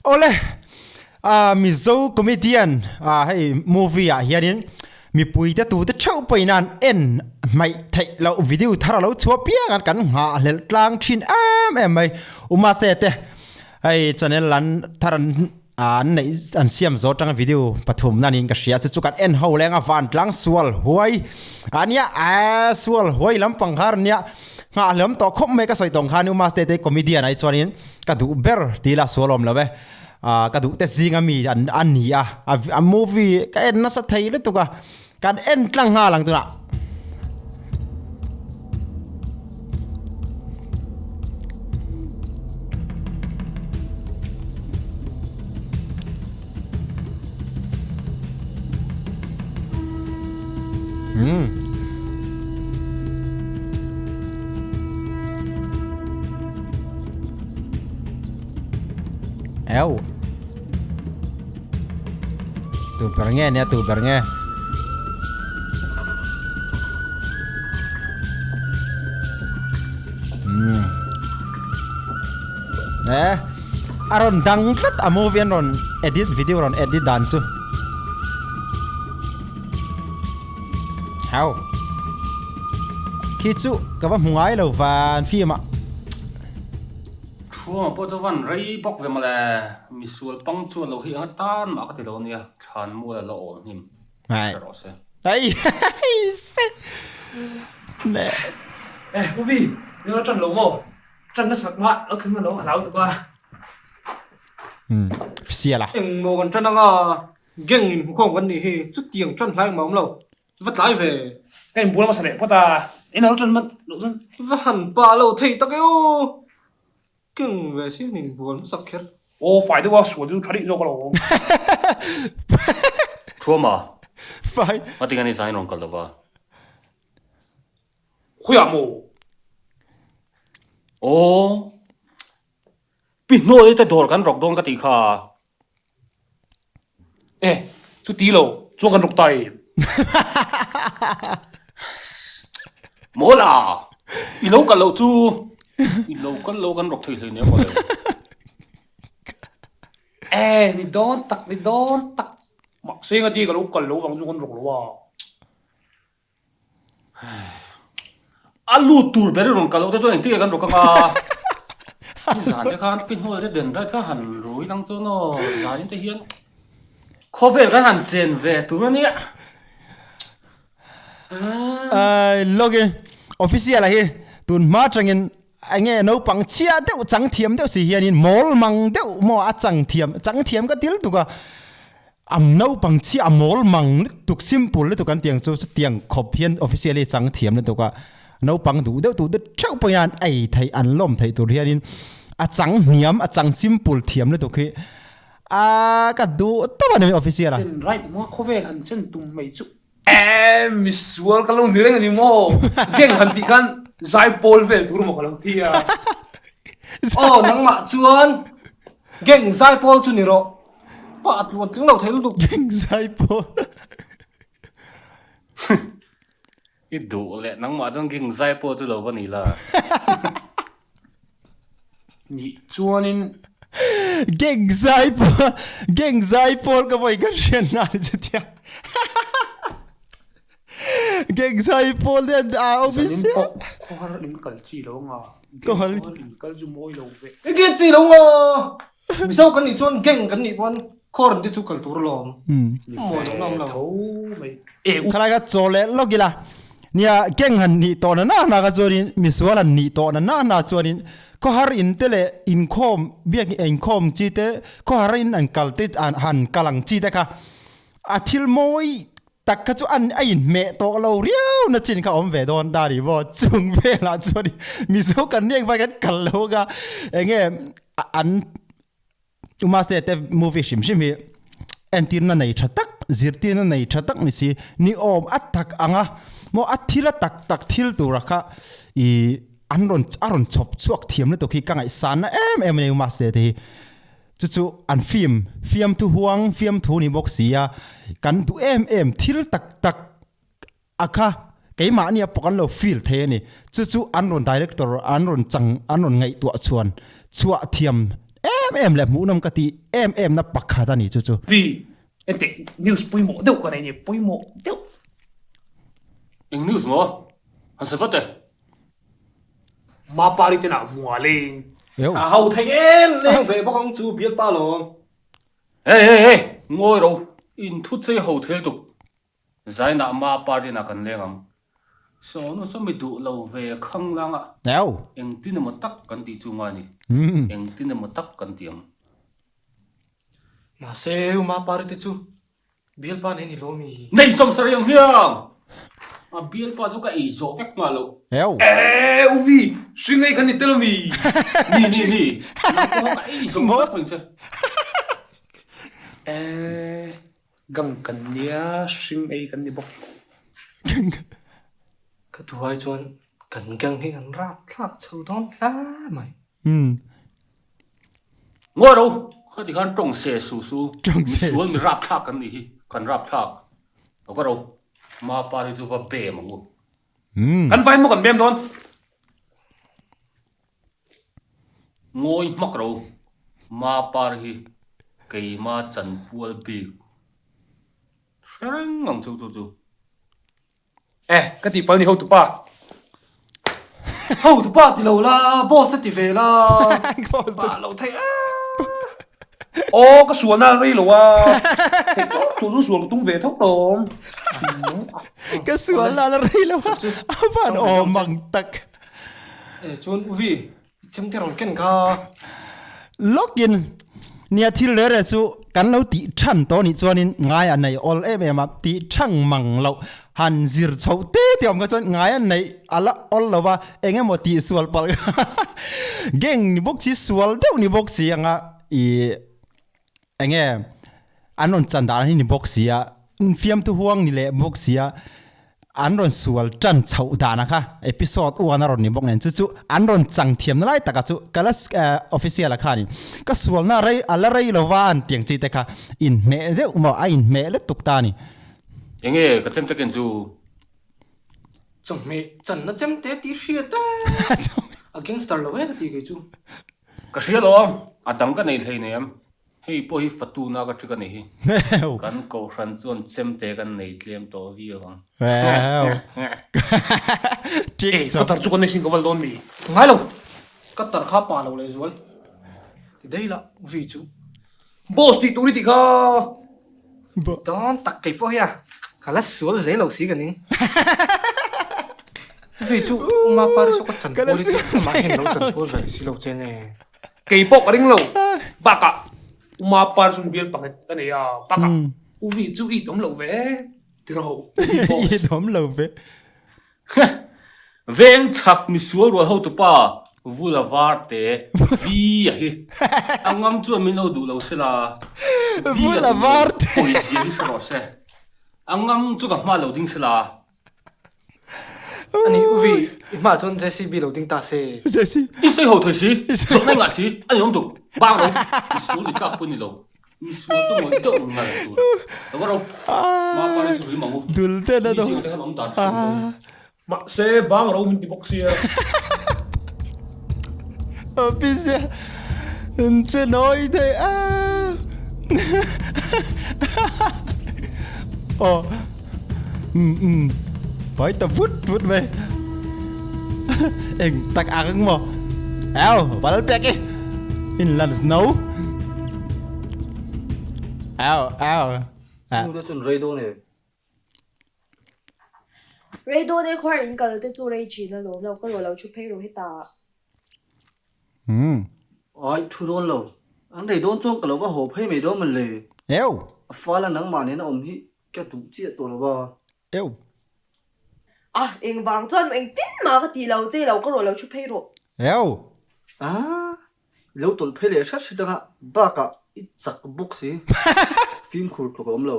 Awle, Mizo comedian hei movie ah hianin mipuite tute theuh pawhin an en hmaih theih loh video thar a lo chhuah piang a kan nghahhlelh tlang thin em em mai. Umase te hei channel an thar an an neih an siam zawh atanga video pathum na niin ka hria chu chu kan en ho leng a vantlang sual huai ania a sual huai lampang kha ania nghahhlelh tawh khawp mai ka sawi tawng khan Umase te comedian ah hi chuanin Ka duh ber ti ila sual awm lo e. Ah ka duh te zinga mi an a ni a. A movie ka en nasa thei lutuk a. Kan en tlang nghal ang tunah. Hmm. Eo. Tu ber nge nia tu ber nge. Hmm. Eh. A rawn dang tlat a movie an rawn edit video rawn edit dan chu. Hau. Khi chu ka va hmu ngai lo van film ah. Thuama pawh chu van rei bawk ve mawle, misual pang chuan lo hi eng atan mah ka ti lo ania, thlan mual a la awl hnim hre rawh se. Ai se. Ne. Eh movie, ni lo tan lo maw? Tan nasak mah lo thleng lo a hlau tuk a. Um sial a. Eng maw kan tan anga gang in hmukhawm kan nih hi chutiang tan hlai engmah awm lo va tlai ve. Ka inbual hmasa leh phawt a, in alo tan mat loh chuan. Va han pah lo thei tak e aw, gang ve si an inbual hmasak kher. Aw fai deuh a sual chu tha daih zawk alawm. Thuama, Fai. Ngatinge ni zain rawn kal lova. Khawiah maw? Aw, pi hnuai te dawr kan rawk dawn ka tih kha. E, chuti lo, chuan kan rawk ta em? Maw la, i lo kal loh chu, i lo kal lo kan rawk thei hlei nia maw le. E, ni dawn tak, ni dawn tak. Mahse engati ka lo kal lo vang chu kan rawk lo a. A lut tur ber i rawn kal loh te chuan engtin nge kan rawk anga? I zan te khan pi hnual te den rai kha han rui lang chuan aw zanin te hian khawvel kan han chen ve tur a nia. Ai lawk i official a hi tun hma atangin enge naupang chhia deuh chang thiam deuh si hianin mawl mang deuh maw a chang thiam chang thiam ka til tuk a. A naupang chiah a mawl mang lutuk simple lutuk an tiang chu chutiang khawp hian officially chang thiam lutuk a naupang duh deuh duh deuh theuh pawh hian ei theih an lawm theih tur hianin a chang hniam a chang simple thiam lutuk hi a ka duh tawp a ni official a. Ten right maw khawvel han chen tum mai chu eh misual ka lo ni reng a ni maw gang han tih khan zaipawl vel tur maw ka lo ti a. Aw nangmah chuan gang zaipawl chu ni rawh. Pa tluan tling lo thei lutuk. Gang zai pawh. I duh leh nangmah chuan gang zai pawh chu lo va ni la. Nih chuanin. Gang zai pawh gang zai pawl ka vawi kan hriat na ni chutia. Gang zai pawl te an a awm i sia. Zanin pawh khawhar in kal chi lo nga. Khawhar in kal chu mawi lo ve. Enge chi lo nga. Mizo kan nih chuan gang kan nih pawn khawrn te chu kal tur alawm. Mawi lo ngam lo. Tho mai. E u. Khalai kha chaw leh lawk ila. Nia gang han nih tawh na na na kha chuanin misual han nih tawh na na na chuanin khawhar in te leh inkhawm biak inkhawm chi te khawhar in an kal te han kal ang chi te kha a thil mawi tak kha chu an a inhmeh tawh lo riau na chin kha awm ve dawn ta ni maw chung velah chuan Mizo kan nek vai kan kal lo anga enge an Umaste te movie hrim hrim hi entirna nei tha tak zirtirna nei tha tak ni si ni awm a tak anga maw a thil a tak tak thil tura kha i an rawn a rawn chhawp chhuak thiam lutuk hi ka ngaihsanna em em a ni Umaste te hi. Chu chu an film, fiamthu huang, fiamthu ni bawk si a, kan duh em em thil tak tak a kha keimahni a pawh kan lo feel thei a ni. Chu chu an rawn director an rawn chang an rawn ngaihtuah chhuan chhuah thiam em em em leh hmuhnawm ka tih em em na pakhat a ni chu chu. Vi, Enteh, news pawimawh deuh ka nei ni, pawimawh deuh. Eng news maw? Han sawi vat e. Mapari te lah vunga leng. A ho thei em leng ve bawk ang chu bialpa lawm. Hey hey hey, ngawi ro, in thu chei ho thel tuk. Zainah Mapari inah kan leng ang. Sawnu saw mi duh lo ve khang lang a, engtin emaw tak kan tih chu ngai ni, engtin emaw tak kan ti ang. Mahse, u Mapari te chu bialpa nei ni lo mi? Nei sawmsarih ang hmiang! A bialpa chu ka ei zawh vek nghal lo. Eeh, u Vi, hring ei kan ni tel ami? Ni, ni, ni, nang pawh ka ei zawh vek reng che. Eeh. Gang kan nia, hring ei kan ni bawk. Ka thuai chuan kan gang hi kan rap thlak chho dawn hle mai. Ngawi ro, khati khan tawng se su su, misual mi rap thlak kan nih hi, kan rap thlak. Lo ka ro, Mapari chu va bem ang u. Kan vain maw kan bem dawn? Ngawi hmak ro, Mapar hi keima chanpual bik hre reng ang chu chu chu. Eh, ka tihpalh ni hotupa. Hotupa ti lo la, boss a ti ve la. Pa lo thei a. Aw, ka sualna a rei lo a. Theih tawp chu chu sual ka tum ve tho tawm. Ka sualna a la rei lo a, a van awm ang tak. E chuan Uvi, i chemte rawn ken kha. Lawkin nia thil reh reh chu kan lo tih than tawh nih chuanin ngai a nei awl em em a, tih thang mang loh han zir chhoh te te awm kha chuan ngai a neih a la awl lo va, eng emaw tih sual palh kha gang ni bawk si sual deuh ni bawk si anga ih eng nge an rawn chan dan hi ni bawk si a, fiamthu huang ni leh bawk si a, an rawn sual tan chhoh dan a kha episode one a rawn ni bawk nen chu chu an rawn chang thiam na lai tak a chu ka la official a khanin ka sual na rei a la rei lo va an tiang chi te kha inhmeh deuh maw a inhmeh let tuk ta a ni. Enge ka chem takin chu. Chawhmeh channa chem te tih hriat e. A gangster lo e ka ti kei chu. Ka hria lawm, a dang ka nei hlei nei em. Hei pawh hi fatuna ka ṭik a nih hi. Kan kohhran chuan chemte kan nei tlem tawh viau ang. Ṭik chawp. Ka tar chu ka nei sin ka val dawn mi. Ngai lo, ka tar kha pa lo leh zual. Ti daih la, vi chu. Boss tih tur i tih kha. Dawn tak kei pawh hian ka la sual zel lo si ka ning. Vi chu Uma Paris ka chan pawl i tih amah hian lo chan pawl ve si lo che nge. Kei pawh ka ring lo. Bakah Uma Paris chu bial pakhat ka nei a, bakah U Vi chu i tawm lo ve tiraw U Vi boss. I tawm lo ve. Veng chhak misual rual hotupa Vula var te Vi a hi a ngam chuan min lo duh lo se la, Vi a duh lo pawizia hi hre rawh se, a ngam chu ka hma lo ding se la. Ani U Vi, i hmaah chuan JCB lo ding ta se. I sawi ho thei si, zawhna engah si, a ni awm tuk, bang lo, misual ni tlak pawh ni lo. Misual chu ngawi deuh ngal tur. Lo ka ro. Ma pa ri chu rim ang u. Dul te na do. Mi zing te khan awm dan hrim dawn. Mahse bang ro min ti bawk sia. Official in che noi thei a. Oh. Um um. Pai ta vut vut mai. Eng tak ang maw. Au, bal pek e. In lan snow. Au, au. Nu na chun rei dawn e. Rei dawn e khuar in kal te chu rei thin alawm lo ka rawh lo thu phei rawh hetah. Umm. Ai thu dawn lo. An rei dawn chuan ka lo va haw phei mai dawn mawn le. Eu. A fala nangmah nen a awm hi ka duh chiah tawh lo va. Eu. A, engvang chuan engtin mah ka ti lo che lo ka rawh lo thu phei rawh. Eu. A, i lo tawlh phei leh hret hret anga bakah i chak bawk si. Fimkhur tluk a awm lo.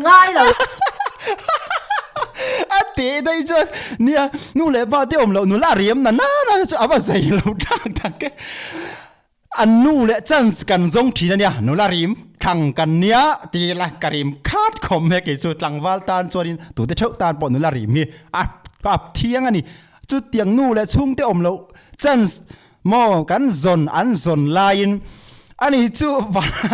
Ngai lo. A teh daih chuan nia nu leh pa te awm loh nula riam na na na chu a va zei lo tak tak e. An nu leh chance kan zawng thin a nia, nula rim thlang kan nia ti la ka rim khat khawm he kei chu tlangval tan chuanin tute theuh tan pawh nula rim hi a a thiang a ni. Chutiang nu leh chhungte awm loh chance. Maw kan zawn an zawn laiin ani chu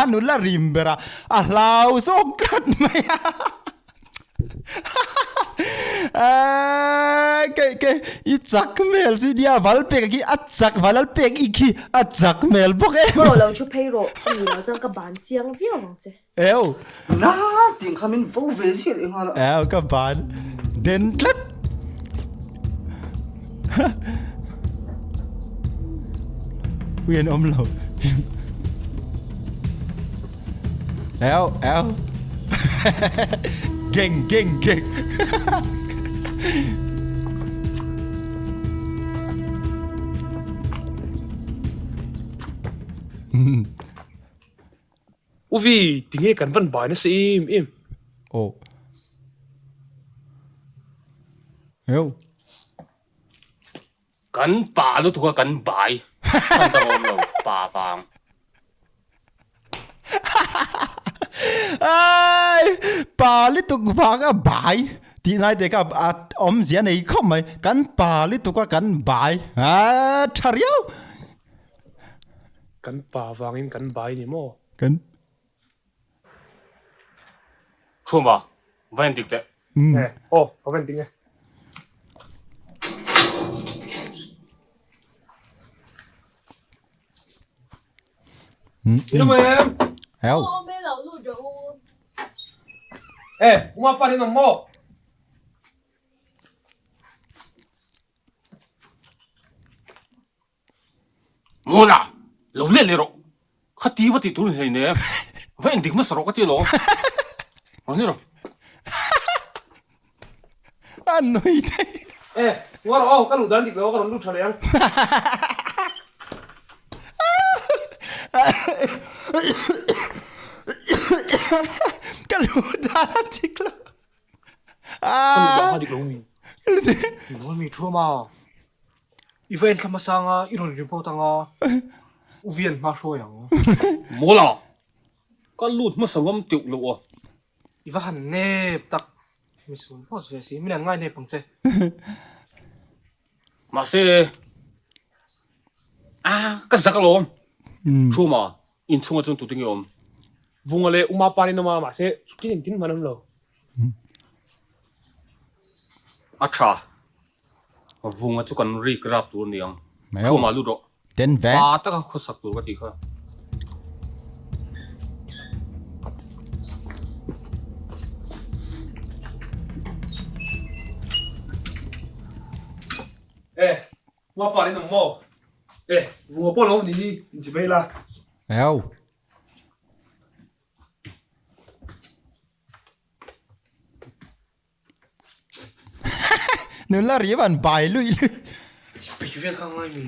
a nula rim ber a, a hlau zawk tlat mai a. Aaa kei kei i chak hmel si nia val pek khi a chak val pek i khi a chak hmel bawk em. Rawh lo thu phei rawh a ni lo chuan ka ban chiang viau ang che. Eu. Na tih kha min vo ve ziah leh nghal a. Eu ka ban den tlat. Ui an awm lo. Eu eu. Geng geng geng. Uvi, tinge kan van bai nasa em em. Aw. Eu. Kan pa lutuk a kan bai. Chhan dang awm lo, pa vang. Ai, pa lutuk vang a bai. Tih nai te kha a awmzia nei khawp mai. Kan pa lutuk a kan bai. A tha riau. Kan pa vangin kan bai ni maw? Kan. Chhuma, va en dik teh. E, aw, ka va en ding e. Ilo em? Eo. Aw, me lo lut rawh u. E, uma pa rinawm maw? Mawla, lo let leh rawh. Kha ti va tih tur ni hlein em? Va en dik hmasa rawh ka ti alawm. Rawn ni rawh. A nui thei. E, ngaw rawh aw, ka luh dan dik lo a ka rawn lut tha leh ang. Ka luh dan a dik lo. Ka luh dan kha dik lo mi. Mawl mi thu ama. I va enthla hmasa anga i rawn report anga u vian hma hruai ang. Mawl a! Ka lut hmasa ngam teuh loh a. I va han nep tak. Misual boss ve si, min han ngai nep ang che. Mahse, a ka zak alawm. Thuma, inchhungah chuan tute nge awm? Vunga leh Uma pa nen awm a, mahse chutin engtin hman awm lo. A tha. Vunga chu kan rik rap tur a ni ang. Thuma lut rawh. Den ve. Pa taka khawsak tur ka tih kha. E, ma pa rin ang maw? E, vunga pawh lo ni hi, inchi mai la. Eo. Nula ri van bai lui lui. Pi vel kha ngai mi.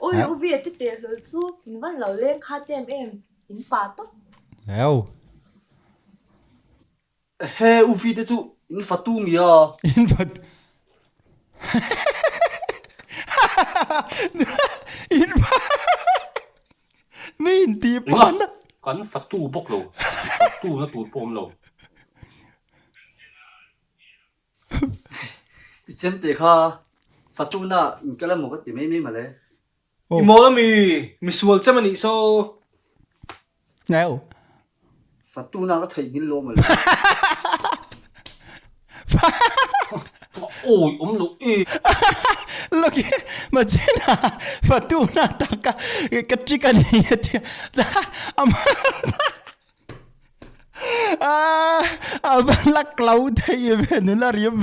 Oi u vi te te hlol chu in van lo leng kha tem em in pa tawp. Eo. He u vi te chu in fatu mi a. In fatu. In mi in ti pawn a. Kan fatu bawk lo. Fatu na tur pawh awm lo. I chem te kha fatu na in kal emaw ka ti mai mai male. I mawl ami misual chem anih saw. Neu. Fatu na ka theih ngil lo male. Awi awm lo e. Look machina fatu na taka ka trick ani atia. A va lak lo thei ve nula riam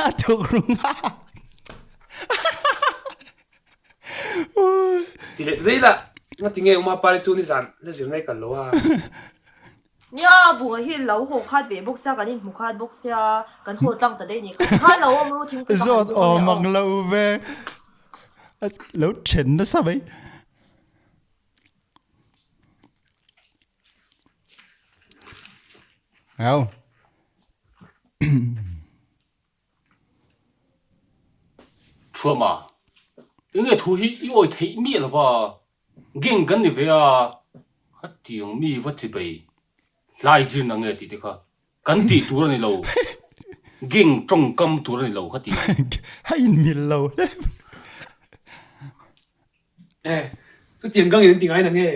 a thuk rung a. Ti leh daih la, nga ti nge Uma Pari chu nizan la zir ngai kal lo a. Nia, vunga hi lo haw khat ve bawk sia, kan inhmu khat bawk sia, kan haw tlang ta daih ni. Kha lo awm ru thingpui pakhat Zawt bawk a awm nia aw. ang lo ve. Lo then nasa mai. Au. Thuama, enge thu hi i awi theih miah lova, gang kan ni ve a, khatiang mi va chi bei hlai zir na nge tih te kha kan tih tur a ni lo. Gang tawngkam tur a ni lo kha ti. A inmil lo hle. E, chutiang gang in an ti ngai na nge?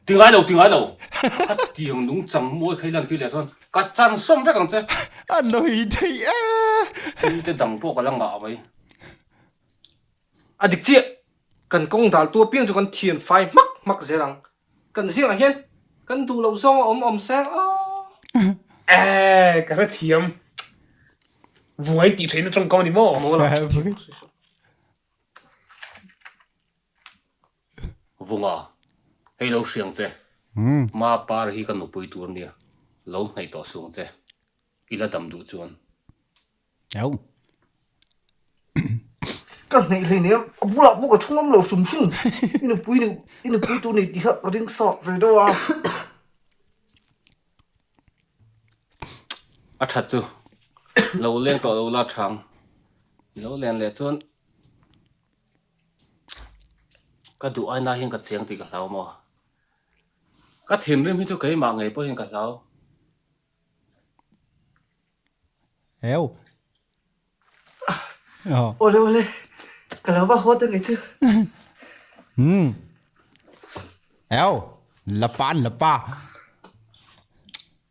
Ti ngai lo, ti ngai lo. Khatiang nungchang mawi kha i lan tir leh chuan ka chan sawm vek ang che. A nawi theih e. Thil te dang pawh ka la ngah mai. A dik chiah, kan kawng dal tu apiang chu kan thian fai hmak hmak zel ang. Kan zingah hian kan duh loh zawng a awm awm se aw. E, ka hrethiam. Vuai tih theihna tawngkam a ni maw? Vunga, hei lo hriang che. Ma par hi ka nupui tur nia, lo hnaih tawh sung che. I la dam duh chuan. Ka hneih hleinem, a bulah pawh ka thu ngam lo hrim hrim. I nupui ni, i nupui tur ni tih kha ka ring sâk ve deuh a. A ṭhat chu, lo leng tawh lo la ṭhang. I lo len leh chuan ka duh aina hian ka chiang tih ka hlau maw? Ka thinrim hi chu keimah ngei pawh hian ka hlau. Eu. Awle awle, ka lo va haw ta ngei chu. Hmm. Eu, la pa an la pa.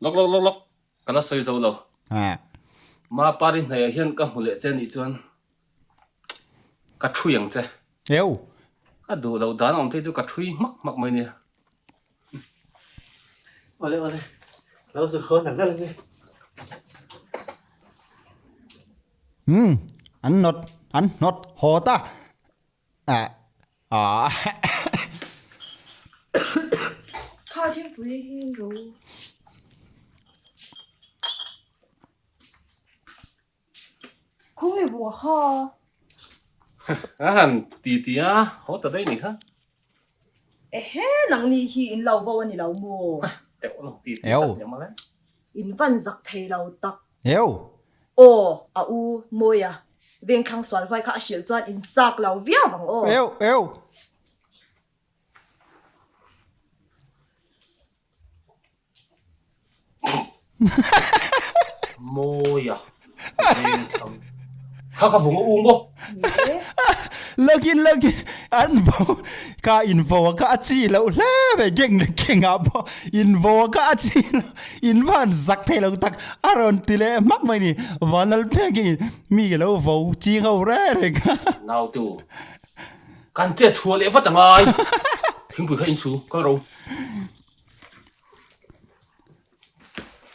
Lawk lawk lawk lawk, ka la sawi zo lo. Ha. Ma pari hnaihah hian ka hmu leh che nih chuan ka thui ang che. Eu. Ka duh loh dan awm thei chu ka thui hmak hmak mai nia. Awle awle, lo zu haw nal nal ang e. Umm, an nawt, an hnawt haw ta. Ah, ah. Kha thingpui hi ro. Khawnge vua kha? A han ti ti a, haw ta daih ni kha. Ehe, nangni hi in lo vo a ni lo maw? Teuh lo ti ti sat leh mawle. In van zak thei lo tak. Eu. Aw, a u Mawia, vengthlang sual huai kha a hrilh chuan in chak lo viau ang aw. Eu, eu. Mawia veng thlang kha ka vung a u maw? Lawkin lawkin an vo ka in vo a ka a chi loh hle mai geng leh geng ah pawh in vo a ka a chi loh in van zak thei lo tak a rawn ti leh hmak mai ni vanlal phek in mi ka lo vo ching ho reng reng kha. Nautu kan che chhuah leh vat angai thingpui kha in su kal ro.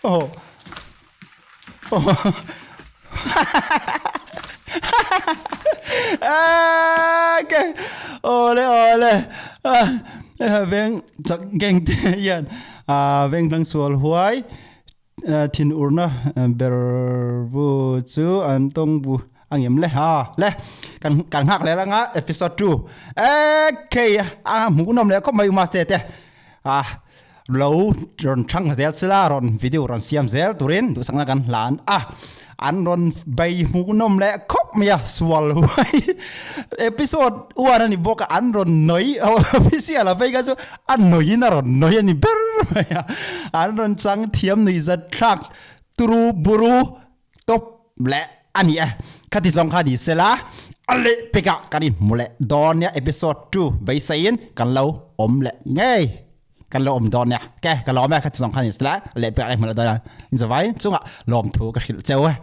Oh. Oh. Okay. Ole ole. Veng chak geng te hian a veng tlang sual huai thin urna ber bu chu an tawng bu angem le ha le kan kan nghak leh anga episode 2 okay a hmuhnawm leh khawp mai master te a lo rawn thang zel sila rawn video rawn siam zel turin duhsakna kan hlan a an rawn bei hmuhnawm leh khawp mai a sual huai episode 1 ani bawk a an rawn nawi official a phei kha chu a nawiin a rawn nawi ani ber mai a an rawn chang thiam nui zat thlak turu buru Top leh a ni e. Khati zawng kha ni sela a leh pekah kan inhmu leh dawn nia episode 2 beiseiin kan lo awm leh ngei kan lo awm dawn nia. Ok ka lawm e khati zawng kha ni sela a leh pekah kan inhmu leh dawn nia. Inzawvain chungah lawmthu ka hrilh cheu e.